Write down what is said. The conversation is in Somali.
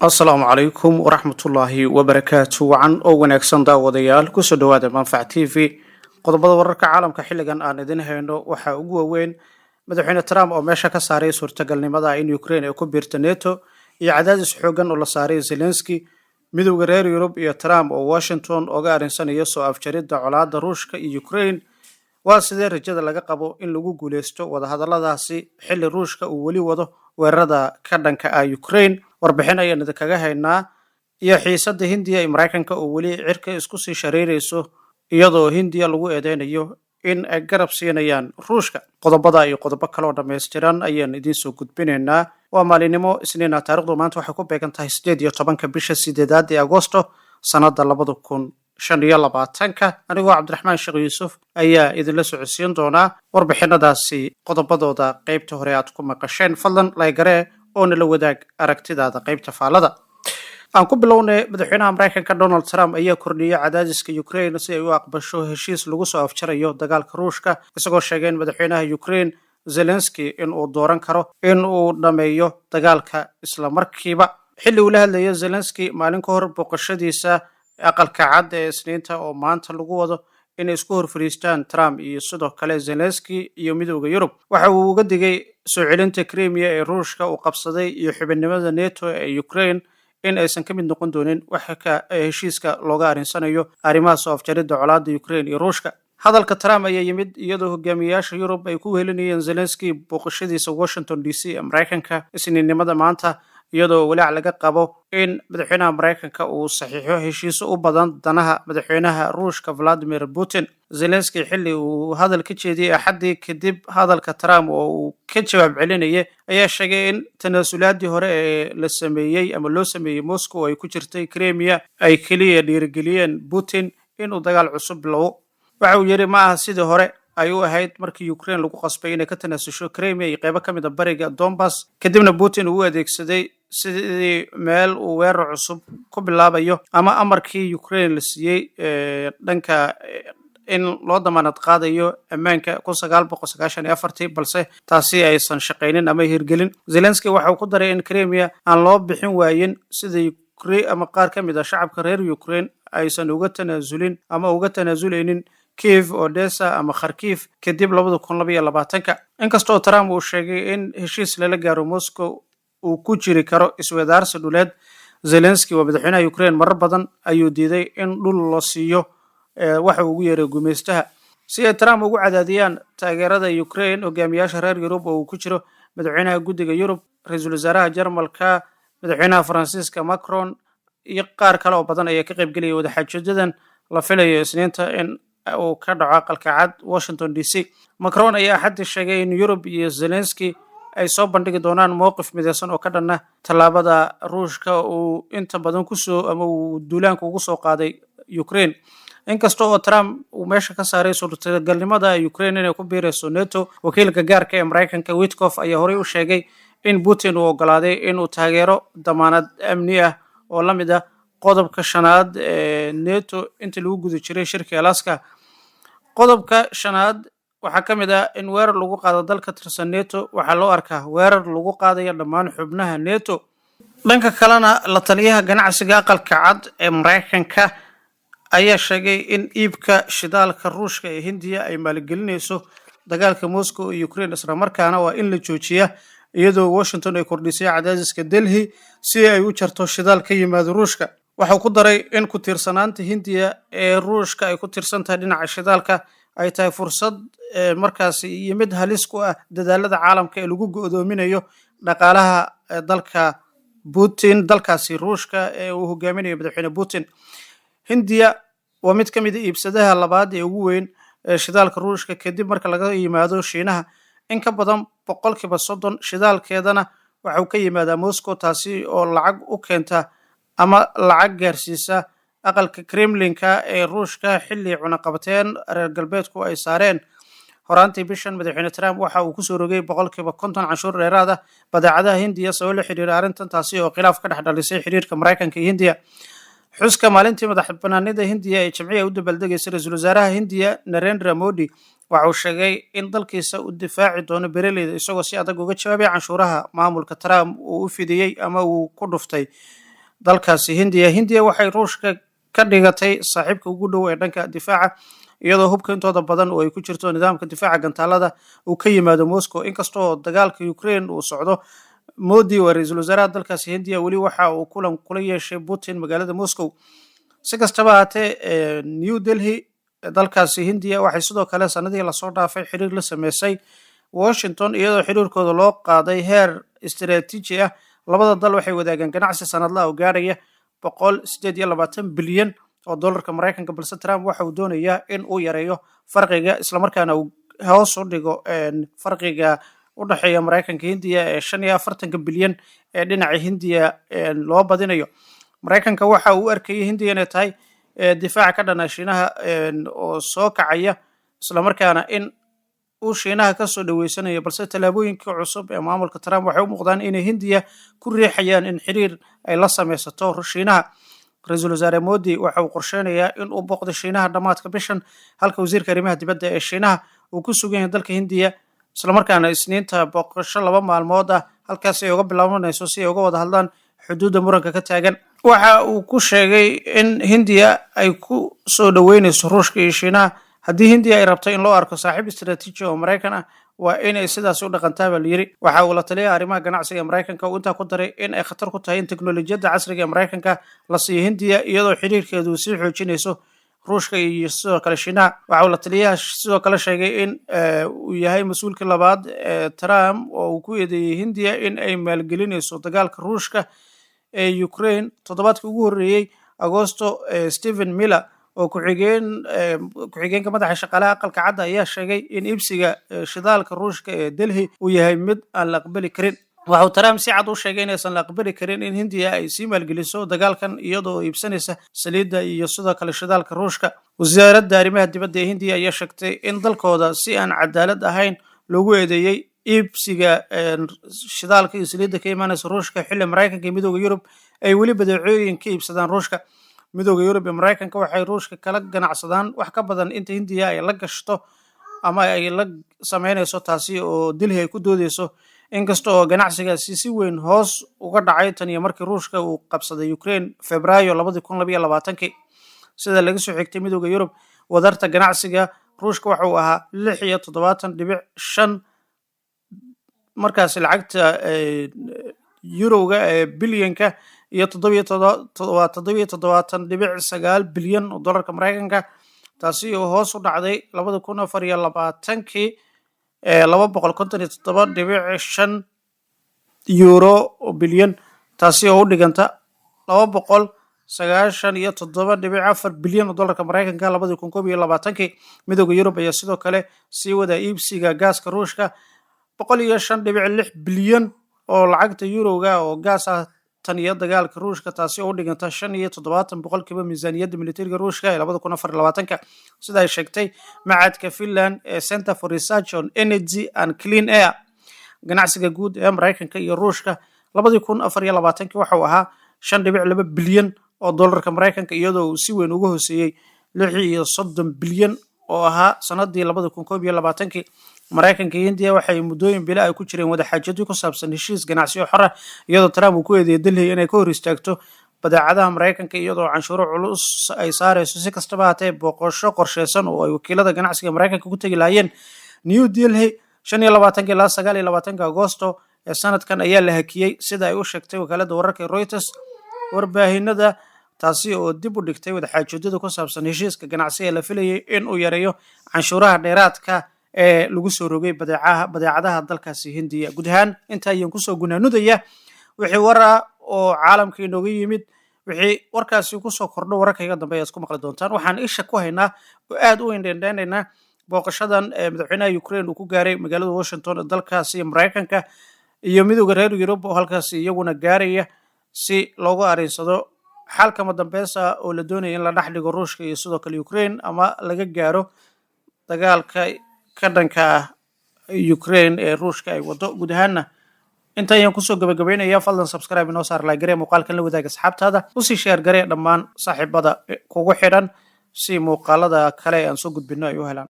Asalaamu calaykum waraxmatullaahi wabarakaatu. Wacan oo wanaagsan, daawadayaal, kusoo dhawaada Manfac TV. Qodobada wararka caalamka xilligan aan idin hayno waxaa ugu waaweyn Madaxweyne Trump oo meesha ka saaray suurtagalnimada in Ukraine ay ku biirto NATO iyo cadaadis xoogan oo la saaray Zelenski, Midowda reer Yurub iyo Trump oo Washington oga arrinsanaya soo afjaridda colaadda Ruushka iyo Ukraine. Waa sidee rajada laga qabo in lagu guuleysto wadahadaladaasi xilli Ruushka uu weli wado weerarada ka dhanka ah Ukraine? Warbixin ayaan idinkaga haynaa. Iyo xiisadda Hindiya iyo Maraykanka oo weli cirka isku sii shareerayso, iyadoo Hindiya lagu eedeynayo in ay garab siinayaan Ruushka. Qodobada iyo qodobo kale oo dhammaystiran ayaan idiin soo gudbinaynaa. Waa maalinimo Isniina, taarikhdu maanta waxay ku beegan tahay 18-ka bisha sideedaad ee Agosto, sanadda 2025-ka. Anigoo Cabdiraxmaan Sheekh Yuusuf ayaa idinla socodsiin doonaa warbixinadaasi qodobadooda qeybta hore aad ku maqasheen. Fadlan like garee oo nala wadaag aragtidaada qeybta faalada. Aan ku bilownay, madaxweynaha Maraykanka Donald Trump ayaa kordhiyey cadaadiska Ukraine si ay u aqbasho heshiis lagu soo afjarayo dagaalka Ruushka, isagoo sheegay in madaxweynaha Ukraine Zelenski in uu dooran karo in uu dhammeeyo dagaalka isla markiiba. Xilli uu la hadlayo Zelenski maalin ka hor booqashadiisa Aqalka Cad ee Isniinta oo maanta lagu wado inay isku hor fariistaan Trump iyo sidoo kale Zelenski iyo Midowda Yurub, waxa uu uga digay soo celinta Crimea ee Ruushka uu qabsaday iyo xubinimada NATO ee Ukraine in aysan ka mid noqon doonin waxa ka heshiiska looga arrinsanayo arrimaha soo afjaridda colaadda Ukraine iyo Ruushka. Hadalka Trump ayaa yimid iyadoo hogaamiyayaasha Yurub ay ku wehelinayeen Zelenski booqashadiisa Washington DC ee Maraykanka Isniinnimada maanta, iyadoo walaac laga qabo in madaxweynaha Maraykanka uu saxiixo heshiiso u badan danaha madaxweynaha Ruushka Vladimir Putin. Zelenski, xilli uu hadal ka jeediyey Axaddii kadib hadalka Trump oo uu ka jawaab celinayay, ayaa sheegay in tanaasulaadii hore ee la sameeyey ama loo sameeyey Moscow ay ku jirtay Crimea ay keliya dhiirigeliyeen Putin inuu dagaal cusub bilowo. Waxa uu yidhi: "Ma aha sidii hore ay u ahayd markii Ukraine lagu qasbay inay ka tanaasusho Crimea iyo qeybo ka mid ah bariga Donbas, kadibna Putin uu u adeegsaday sidii meel uu weerar cusub ku bilaabayo, ama amarkii Ukraine la siiyey dhanka in loo damaanad qaadayo ammaanka 1994-tii, balse taasi aysan shaqaynin ama hirgelin." Zelenski waxa uu ku daray in Crimea aan loo bixin waayin sida ama qaar ka mid ah shacabka reer Ukraine aysan uga tanaasulin ama uga tanaasuleynin Kiev, Odessa ama Kharkiv kadib 2022-ka. Inkastoo Trump uu sheegay in heshiis lala gaaro Moscow uu ku jiri karo iswadaarsi dhuleed, Zelenski waa madaxweynaha Ukraine, marar badan ayuu diiday in dhul la siiyo waxa uu ugu yeeray gumaystaha. Si ay Trump ugu cadaadiyaan taageerada Ukraine, hogaamiyaasha reer Yurub oo uu ku jiro madaxweynaha Guddiga Yurub, ra-iisul wasaaraha Jarmalka, madaxweynaha Faransiiska Macron iyo qaar kale oo badan ayaa ka qaybgelaya wadaxaajoodyadan la filayo Isniinta in uu ka dhaco Aqalka Cad, Washington DC. Macron ayaa Axaddii sheegay in Yurub iyo Zelenski ay soo bandhigi doonaan mowqif mideysan oo ka dhanna tallaabada Ruushka uu inta badan kusoo ama uu duulaanka ugu soo qaaday Ukraine. Inkasta oo Trump uu meesha ka saaray suurtagalnimada Ukraine inay ku biirayso NATO, wakiilka gaarka ee Maraykanka Witkoff ayaa horey u sheegay in Putin uu ogolaaday inuu taageero damaanad amni ah oo la mid ah qodobka shanaad ee NATO intii lagu guda jiray shirka Alaska. Qodobka shanaad waxaa ka mid ah in weerar lagu qaado dal ka tirsan NATO waxaa loo arkaa weerar lagu qaadayo dhammaan xubnaha NATO. Dhanka kalena, la taliyaha ganacsiga Aqalka Cad ee Maraykanka ayaa sheegay in iibka shidaalka Ruushka ee Hindiya ay maalgelinayso dagaalka Moscow iyo Ukraine, islamarkaana waa in la joojiya, iyadoo Washington ay kordhisay cadaadiska Delhi si ay u jarto shidaal ka yimaado Ruushka. Waxau ku daray in ku tiirsanaanta Hindiya ee Ruushka ay ku tiirsan tahay dhinaca shidaalka ay tahay fursad markaasi iyo mid halis ku ah dadaalada caalamka ee lagu go'doominayo dhaqaalaha dalka Putin, dalkaasi Ruushka ee uu hogaaminayo madaxweyne Putin. Hindiya waa mid ka mid ah iibsadaha labaad ee ugu weyn ee shidaalka Ruushka kadib marka laga yimaado Shiinaha. In ka badan 30% shidaalkeedana waxau ka yimaadaa Moscow, taasi oo lacag u keenta ama lacag gaarsiisa aqalka Kremlinka ee Ruushka, xilli cunaqabateen reer galbeedku ay saareen. Horaantii bishan, madaxweyne Trump waxa uu kusoo rogay 50% canshuur dheeraad ah badeecadaha Hindiya sabab la xiriira arrintan, taasi oo khilaaf ka dhex dhalisay xiriirka Maraykanka iyo Hindiya. Xuska maalintii madax banaanida Hindiya ee Jimciya u dabaaldegaysay, ra-iisul wasaaraha Hindiya Narendra Modi waxa uu sheegay in dalkiisa uu difaaci doono beeraleyda, isagoo si adag uga jawaabay canshuuraha maamulka Trump uu u fidiyey ama uu ku dhuftay. Dalkaasi Hindiya. Hindiya waxay Ruushka ka dhigatay saaxiibka ugu dhow ee dhanka difaaca, iyadoo hubka intooda badan oo ay ku jirto nidaamka difaaca gantaalada uu ka yimaado Moscow. Inkastoo dagaalka Ukraine uu socdo, Modi waa ra-iisul wasaaraha dalkaasi Hindiya, weli waxa uu kulan kula yeeshay Putin magaalada Moscow. Si kastaba haatee, New Delhi, dalkaasi Hindiya, waxay sidoo kale sanadihii lasoo dhaafay xiriir la sameysay Washington, iyadoo xiriirkooda loo qaaday heer istaraatiiji ah. Labada dal waxay wadaagaan ganacsi sanadlaha oo gaaraya 128 bilyan oo dollarka Maraykanka, balse Trump waxa uu doonayaa in uu yareeyo farqiga, islamarkaana uu hoos u dhigo farqiga u dhexeeya Maraykanka Hindiya ee 45-ka bilyan ee dhinaca Hindiya loo badinayo. Maraykanka waxa uu u arkayay Hindiya inay tahay difaaca ka dhana Shiinaha oo soo kacaya, islamarkaana in uu Shiinaha kasoo dhaweysanayo. Balse tallaabooyinka cusub ee maamulka Trump waxay u muuqdaan inay Hindiya ku riixayaan in xiriir ay la sameysato Shiinaha. Ra-iisul wasaare Modi waxa uu qorsheynayaa in uu booqdo Shiinaha dhammaadka bishan, halka wasiirka arrimaha dibadda ee Shiinaha uu ku sugan yahay dalka Hindiya, islamarkaana Isniinta booqasho 2 maalmood ah halkaasi ay uga bilaabanayso si ay uga wada hadlaan xuduudda muranka ka taagan. Waxa uu ku sheegay in Hindiya ay ku soo dhaweyneyso Ruushka iyo Shiinaha. Haddii Hindiya ay rabto in loo arko saaxiib istaraatiiji oo Maraykan ah, waa inay sidaasi u dhaqantaa, baa layiri. Waxa uu la taliyaha arrimaha ganacsiga ee Maraykanka uu intaa ku daray in ay khatar ku tahay in teknolojiyadda casriga ee Maraykanka la siiyo Hindiya, iyadoo xiriirkeedu sii xoojinayso Ruushka iyo sidoo kale Shiinaha. Waxa uu la taliyaha sidoo kale sheegay in uu yahay mas-uulkii labaad ee Trump oo uu ku eedeeyey Hindiya in ay maalgelinayso dagaalka Ruushka ee Ukraine. Toddobaadkii ugu horreeyey Agosto, Stephen Miller oo ku-xigeenka madaxa shaqaalaha Aqalka Cadda ayaa sheegay in iibsiga shidaalka Ruushka ee Delhi uu yahay mid aan la aqbali karin. Waxa uu Trump si cad u sheegay inaysan la aqbali karin in Hindiya ay sii maalgeliso dagaalkan iyadoo iibsanaysa saliidda iyo sidoo kale shidaalka Ruushka. Wasaaradda arrimaha dibadda ee Hindiya ayaa sheegtay in dalkooda si aan cadaalad ahayn loogu eedeeyey iibsiga shidaalka iyo saliidda ka imaanaysa Ruushka, xilli Maraykanka iyo Midooda Yurub ay weli badeecooyin ka iibsadaan Ruushka. Midooda Yurub iyo Maraykanka waxay Ruushka kala ganacsadaan wax ka badan inta Hindiya ay la gashto ama ay la sameynayso, taasi oo Delhi ay ku doodeyso, inkasta oo ganacsigaasi si weyn hoos uga dhacay tan iyo markii Ruushka uu qabsaday Ukraine Febraayo 2022-kii. Sida laga soo xigtay Midooda Yurub, wadarta ganacsiga Ruushka waxa uu ahaa 76.5 markaasi lacagta yuroga ee bilyanka iyo 77.9 bilyan oo dollarka Maraykanka, taasi oo hoos u dhacday 2024-kii 257.5 euro oo bilyan, taasi oo u dhiganta 297.4 bilyan oo dollarka Maraykanka 2021-kii. Midooda Yurub ayaa sidoo kale sii wada iibsiga gaaska Ruushka, 105.6 bilyan oo lacagta yuroga oo gaas ah tan iyo dagaalka Ruushka, taasi oo u dhiganta 75% miisaaniyadda militariga Ruushka ee 2024-ka, sida ay sheegtay macadka Finland ee Center for Research on Energy and Clean Air. Ganacsiga guud ee Maraykanka iyo Ruushka 2024-kii waxa uu ahaa 5.2 bilyan oo dollarka Maraykanka, iyadoo uu si weyn uga hooseeyey 36 bilyan oo ahaa sanadii 2021-kii. Maraykanka iyo Hindiya waxay muddooyin bila ay ku jireen wadaxaajadyo ku saabsan heshiis ganacsiyo xor ah, iyadoo Trump uu ku eedeeyay Delhi inay ka hor istaagto badeecadaha Maraykanka iyadoo canshuuro culus ay saarayso. Si kastaba haatee, booqasho qorsheysan oo ay wakiilada ganacsiga Maraykanka ku tegi lahaayeen New Delhi 25-ka ilaa 29-ka Agosto ee sanadkan ayaa la hakiyey, sida ay u sheegtay wakaaladda wararka ee Reuters warbaahinada, taasi oo dib u dhigtay wadaxaajoodada ku saabsan heshiiska ganacsi ee la filayay in uu yareeyo canshuuraha dheeraadka ee lagu soo rogay badeecadaha dalkaasi Hindiya. Guud ahaan inta ayaan kusoo gunaanudaya wixii war ah oo caalamka inooga yimid. Wixii warkaasi kusoo kordho wararka iga dambe ayaad ku maqli doontaan. Waxaan isha ku haynaa oo aad u indhendheenaynaa booqashadan madaxweynaha Ukraine uu ku gaaray magaalada Washington ee dalkaasi Maraykanka, iyo Midooda reer Yurub oo halkaasi iyaguna gaaraya, si loogu arinsado xalkama dambeysa oo la doonaya in la dhex dhigo Ruushka iyo sidoo kale Ukraine, ama laga gaaro dagaalka ka dhanka ah Ukraine ee Ruushka ay wado. Guud ahaanna inta ayaan kusoo gabagabeynaya. Fadlan subscribe inoo saar, like garee muuqaalkan, la wadaaga asxaabtaada, usii share garee dhammaan saaxiibada kugu xidhan si muuqaalada kale aan soo gudbino ay u helaan.